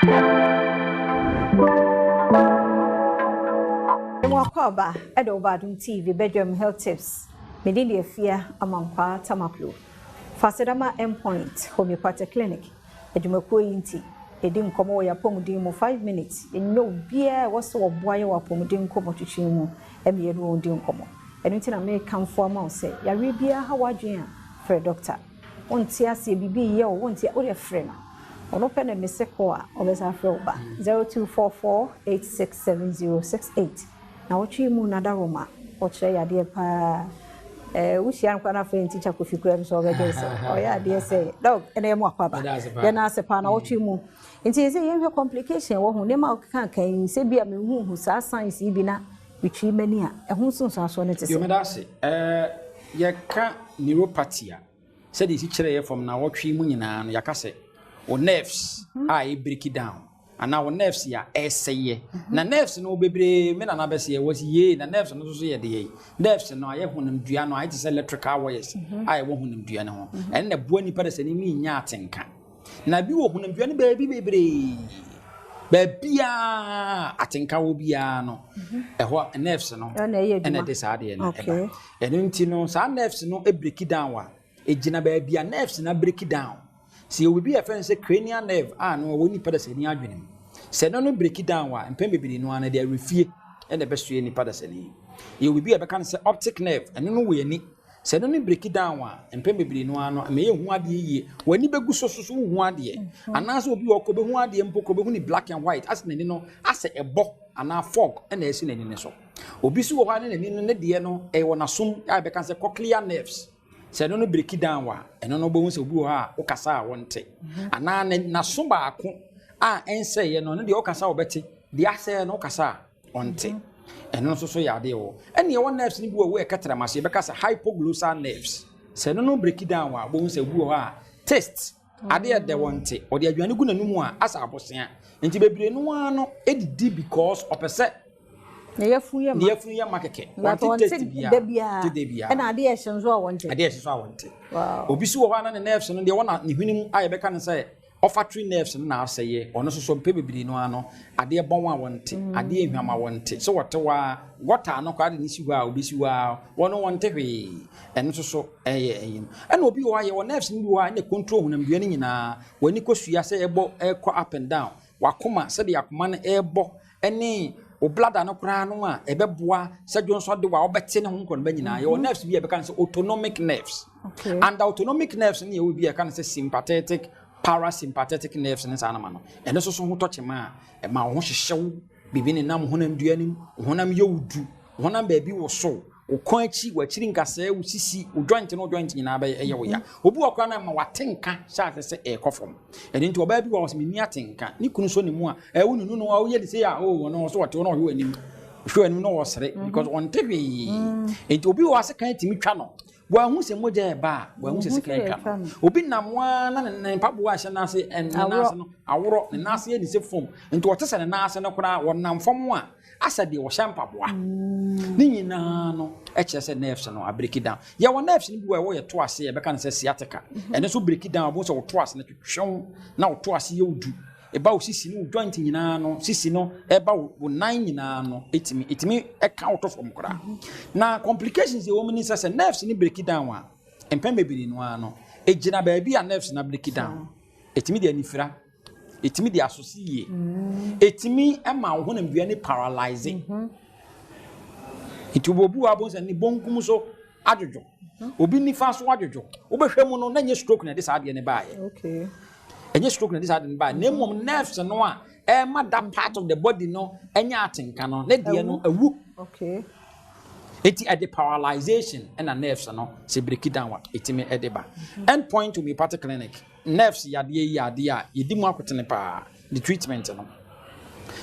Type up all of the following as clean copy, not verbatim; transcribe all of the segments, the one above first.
Mo akwaaba ɛde wo ba Adom TV Bedwam Health Tips. Me din de Afia Amankwaa Tamaklo. Fasedama Endpoint Homeopathic Clinic. Adwumakuo yi nti, yɛdi nkɔmmɔ wɔ yɛn apɔmuden mu 5 minutes. Yɛnyɛ obiara a ɛwɔ sɛ wɔboa yɛn wɔ apɔmuden nkɔmmɔtwetwe mu ma yɛne wɔn di nkɔmmɔ. Ɛno nti na merekamfo ama wo sɛ, yareɛ biara ha w'adwene a, frɛ dɔkta. Wonte aseɛ, biribi reyɛ wo, wonte, wo deɛ frɛ no. Ɔno pɛ na mese kɔ a, ɔbɛsan afrɛ wo ba. 0244867068. Na wɔtwe mu na daroma, ɔkyerɛ yadeɛ paa. Eh, wohyia no koraa na afei ntikya Kofi koraa bi sɛ ɔbɛgye sɛ ɔyɛ adeɛ sɛ dɔg ɛna yɛ mu akɔ aba. Yɛn ase paa na wɔtwe mu. Nti sɛ yɛnhwɛ complication wɔ ho, nneɛma a ɔkeka kan yi, sɛ bi a mehuhu saa signs yi bi na metwi m'ani a, ɛho nsunsuansoɔ no te sɛ. Yomeda ase. Ɛɛ yɛka neuropathy a, sɛdeɛ ɛsi kyerɛ yɛ fam na wɔtwe mu nyinaa no, yɛaka sɛ wo nerves a ɛbreak down anaa wo nerves a ɛsɛeɛ. Na nerves no bebree me nana bɛseɛ wɔ si yie na nerves no nso so yɛ deɛ nerves no ayɛ honam dua no ayɛ te sɛ electrical wires a ɛwɔ honam dua no ho. Ɛno na ɛboa nipa de sɛ ne mi nya atenka. Na bi wɔ honam dua no baabi bebree. Baabiara atenka wɔ biara no, ɛhɔ nerves no ɛna ɛde saa adeɛ no ɛba. Ɛno nti no saa nerves no break down a, ɛgyina baabi a nerves no break down. Sɛ yɛwɔ biribi a yɛfrɛ no sɛ cranial nerve a no ɛwɔ nipa dasani adwene mu. Sɛ ɛno no break down a, mpɛn bebree no ara no ɛde awerɛfie ɛna ɛbɛsoɛ nipa dasani. Yɛwɔ biribi a yɛbɛka no sɛ optic nerve, ɛno no wɔ ani. Sɛ ɛno no break down a, mpɛn bebree no ara no ɛma yɛnhu adeɛ yie. W'ani bɛgu so so so wonhu adeɛ. Anaasɛ obi wɔ hɔ kɔ bɛhu adeɛ mpo kɔ bɛhu ne black and white asɛ n'ani no asɛ ɛbɔ anaa fog ɛna ɛsi n'ani no so. Obi so wɔ hɔ a ne n'ani no ne deɛ no ɛwɔ n'asom a yɛbɛka sɛ cochlear nerves. Sɛ ɛno no break down a, ɛno no wobɛhu sɛ obi wɔ hɔ a wokasa a wɔnte. Anaa n'aso baako a ɛnsɛeɛ no, ɛno deɛ wokasa a wɔbɛte, deɛ asɛeɛ no wokasa a ɔnte. Ɛno nso so yɛ adeɛ wɔ. Ɛne ɛwɔ nerves no bi wɔ hɔ a ɛka tɛrɛma so, yɛbɛka sɛ hypoglossal nerves. Sɛ ɛno no break down a, wobɛhu sɛ obi wɔ hɔ a taste, adeɛ ɛdɛ wɔnte. Ɔde aduane gu n'anum a, asɛ abosea. Nti bebree no ara no didi because ɔpɛ sɛ Ne yafunu yɛ ma. Ne yafunu yɛ ma kɛkɛ. Wɔnte taste biara. Da biara. Te da biara. Ɛna adeɛ ɛhye nso a wɔnte. Adeɛ ɛhye nso a wɔnte. Wow. Obi so wɔ hɔ a na ne nerves no deɛ wɔna ne hwene mu a yɛbɛka no sɛ olfactory nerves no na asɛeɛ. Ɔno nso so mpɛ bebree no ara no adeɛ bɔn a wɔnte, adeɛ ehwam a wɔnte. Sɛ wɔte hɔ a gɔta no koraa de ne si hɔ a obi si hɔ a wɔn wɔnte hwee. Ɛno nso so ɛyɛ ɛyi no. Ɛna obi wɔ hɔ a yɛwɔ nerves no bi wɔ hɔ a ɛna control honamdua no nyinaa. W'ani kɔsua sɛ ɛbɔ ɛkɔ up and down. W'akoma sɛdeɛ akoma no ɛrebɔ ne wo bladder no koraa no a ɛbɛboa sɛ dwonsɔ de wa wobɛte ne ho nkɔnba nyinaa. Yɛwɔ nerves bi a yɛbɛka no sɛ autonomic nerves. Okay. And autonomic nerves no yɛwɔ bi a yɛka no sɛ sympathetic, parasympathetic nerves ne saa nama no. Ɛno nso so ho tɔ kyema a ɛma wo ho hyehye wo, biribi nenam honam dua no mu, honam yɛ wo du, honam baabi wosow. Wo kɔn akyi, w'akyiri nkasɛɛ, wo sisi, wo joint ne wo joint nyinaa bɛyɛ ɛyɛ wo ya. Obi wɔ koraa na ma wate nka hyɛ ase sɛ ɛrekɔ fam. Ɛno nti ɔbaa bi wɔ hɔ sɛ menni atenka. Ne kunu sɔ ne mu a, ɛwo nunu no a woyɛ ne sei a, oh ɔno ɔso ɔte hɔ na ɔhwɛ w'anim. Ɔhwɛ w'anim na ɔresere because ɔnte hwee. Nti obi wɔ hɔ a sekan tumi twa no. Wanhu sɛ mogya ɛba a, wanhu sɛ sekan atwa no. Obi nam a na ne mpaboa a ɛhyɛ n'ase, ne nan ase no, aworɔ, ne nan ase yɛ ne sɛ fam. Nti ɔte sɛ ne nan ase no koraa, ɔnam fam a, asɛ deɛ ɔhyɛ mpaboa. Ne nyinaa no kyerɛ sɛ nerves no abreak down. Yɛwɔ nerves no bi wɔ ɛwɔ yɛ to ase yɛbɛka no sɛ sciatica. Ɛno nso break down, wobɛhu sɛ wo to ase no twetwe na wo to ase yɛ wo du. Ɛba wo sisi ne wo joint nyinaa no, sisi no ɛba wo nan nyinaa no, ɛtumi ɛtumi ɛka wo to fam koraa. Na complications ɛwɔ mu ne sɛ sɛ nerves no break down a, mpɛn bebree no ara no, ɛgyina baabi a nerves no abreak down. Ɛtumi de anifira, ɛtumi de asose yie, ɛtumi ma wo honamdua no paralyze. Nti obi wɔ abɔ sɛ ne bonkum so adwodwo, obi nifa so adwodwo. Wobɛhwɛ mu no na nyɛ stroke na ɛde saa adeɛ no baeɛ. Ɛnyɛ stroke na ɛde saa adeɛ no baeɛ. Na mmom nerves no a ɛma that part of the body no ɛnyɛ atenka no, ne deɛ no awu. Eti ɛde paralyzation ɛna nerves no sɛ break down a ɛtumi ɛde ba. End Point Homeopathic Clinic. Nerves yadeɛ yi yɛ adeɛ a yɛdi mu akotene paa, ne treatment no.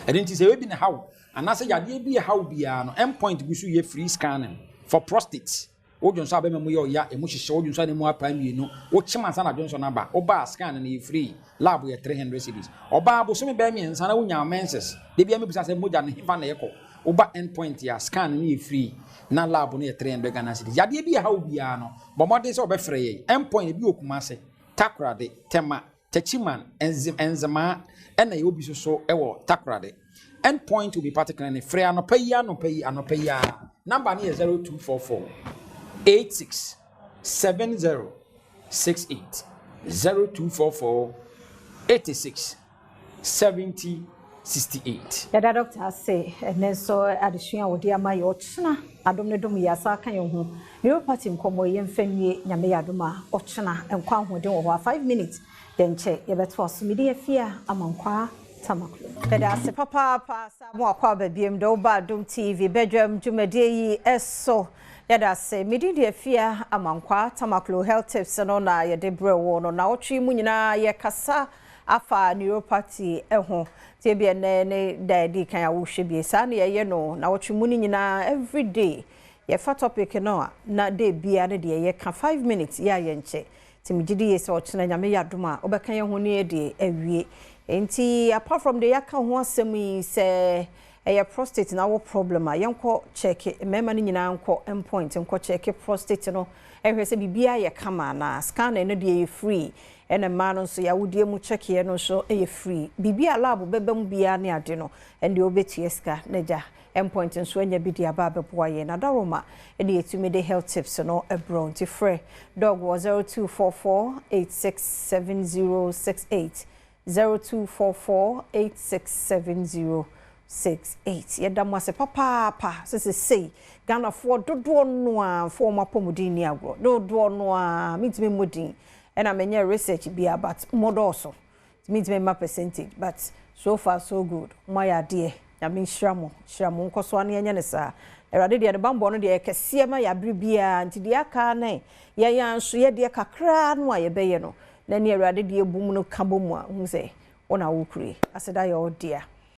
Ɛno nti sɛ ebi na ɛha wo anaasɛ yadeɛ bi ɛha wo biara no, End Point gu so yɛ free scanning for prostate. Wo dwonsɔ a bɛma mu yɛ ɔya, emu hyehyɛ, wo dwonsɔ a ne mu apae mmienu, wokyem ansa na dwonsɔ no aba, wobaa scan no yɛ free, lab yɛ 300 cedis. Ɔbaa bosome bɛyɛ mmiɛnsa na wonya menses, da biara mebisa sɛ mogya no hefa na ɛkɔ, woba End Point a scan no yɛ free na lab no yɛ 300 Ghana cedis. Yadeɛ bi ɛha wo biara no, bɔ mmɔden sɛ wɔbɛfrɛ yɛn. End Point ebi wɔ Kumase, Takoradi, Tema. Techiman, Nzemaa, ɛna yɛwɔ bi nso so wɔ Takoradi. End Point Homeopathic Clinic, frɛ anɔpa yi, anɔpa yi, anɔpa yi ara. Number no yɛ 0244 86 70 68. 0244 86 70 68. Yɛda dɔkta ase ɛnɛ nso adesua a wɔde ama yɛ. Ɔkyena adom ne dom yɛ asa aka yɛn ho. Neuropathy nkɔmmɔ yi, yɛmfa nwie. Nyame yɛ adom a, ɔkyena nkwa ahoɔden wɔ hɔ a, 5 minutes yɛnkyɛ yɛbɛtoa so. Mede Afia Amankwaa Tamaklo. Yɛda ase papaapa sa mo akɔ aba biem de woba Adom TV badwam dwumadie yi ɛso. Yɛda ase. Mede de Afia Amankwaa Tamaklo. Health tips no na yɛde brɛ wo no na wɔtwe mu nyinaa yɛkasa afa neuropathy ɛho. Tie bi, ɛnɛ ne da adi kan a wohwɛ bie saa ne yɛyɛ no na wɔtwe mu no nyinaa, everyday yɛfa topic no a na day bia ne deɛ yɛka 5 minutes yɛ a yɛnkyɛ. Nti megye di yie sɛ ɔkyena Nyame yɛ adom a, wobɛka yɛn ho ne yɛde awie. Nti apart from deɛ yɛaka ho asɛm yi, sɛ ɛyɛ prostate na wɔ problem a, yɛnkɔ check. Mmarima no nyinaa nkɔ Endpoint nkɔ check prostate no, ɛhwɛ sɛ biribiara yɛ kama anaa. Scan no deɛ yɛ free, ɛna mmaa no nso yɛawodie mu check no nso yɛ free. Biribi a lab bɛba mu biara ne ade no, ɛndeɛ wobɛtua sika na gya Endpoint nso anya bi de aba abɛboa yɛn. Na daroma ɛne yɛtumi de health tips no ɛbrɛ. Nti frɛ Doc wɔ 0244 867068, 0244 867068. Yɛda mo ase papaapa sɛ sei Ghanafoɔ dodoɔ no a foɔ ɔmo apɔmuden ni agorɔ dodoɔ no a mentumi mmɔ din, ɛna menyɛ research bia, but mmɔdɔɔso nti mentumi mma percentage, but so far so good. Mo ayɛ adeɛ. Nyame nhyira mo, hyira mo. Nkɔ so ano yɛnyɛ ne saa. Awurade deɛ ne bambɔ no deɛ kɛseɛ ma yɛabere biara. Nti deɛ aka ne yɛn nso yɛdeɛ kakraa no a yɛbɛyɛ no na ne Awurade deɛ bu mu no ka bɔ mu a, hu sɛ wo na wokure aseda yɛ wo dea.